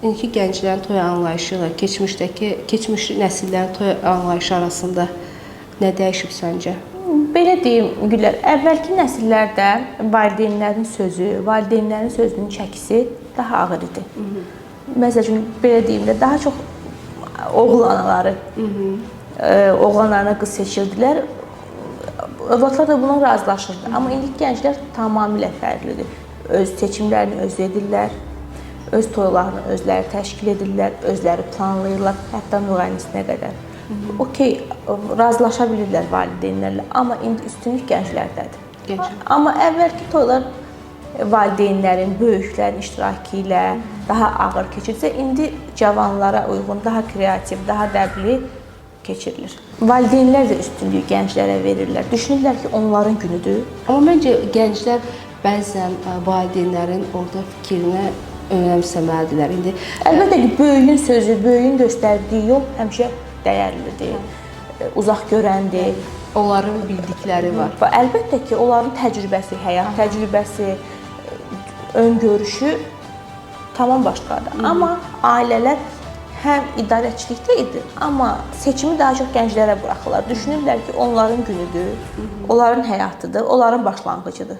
İndiki gənclərin toy anlayışı ilə keçmişdəki, keçmiş nəsillərin toy anlayışı arasında nə dəyişib səncə? Belə deyim, Gülər, əvvəlki nəsillərdə valideynlərin sözü, valideynlərin sözünün çəkisi daha ağır idi. Məsəl üçün belə deyim də, daha çox oğul anaları oğlanlarına qız seçirdilər. Övladlar da buna razılaşırdı. Amma indiki gənclər tamamilə fərqlidir. Öz seçimlərini özü edirlər, öz toylarını özləri təşkil edirlər, özləri planlayırlar, hətta müğənnisinə qədər. Okey, razılaşa bilirlər valideynlərlə, amma indi üstünlük gənclərdədir. Gənclər. Amma əvvəlki toylar valideynlərin, böyüklərin iştirakı ilə daha ağır keçirsə, indi cavanlara uyğun, daha kreativ, daha dəbli keçirilir. Valideynlər də üstünlüyü gənclərə verirlər. Düşünürlər ki, onların günüdür. Amma məncə gənclər bəzən valideynlərin orada fikrinə önəmsəməlidirlər. İndi əlbəttə ki, böyüyün sözü, böyüyün göstərdiyi yol həmişə dəyərlidir. Uzaq görəndir. Onların bildikləri var. Və əlbəttə ki, onların təcrübəsi, həyat təcrübəsi, öngörüşü tamam başqadır. Amma ailələr həm idarəçilikdə idi, amma seçimi daha çox gənclərə buraxırlar. Düşünürlər ki, onların günüdür, onların həyatıdır, onların başlanğıcıdır.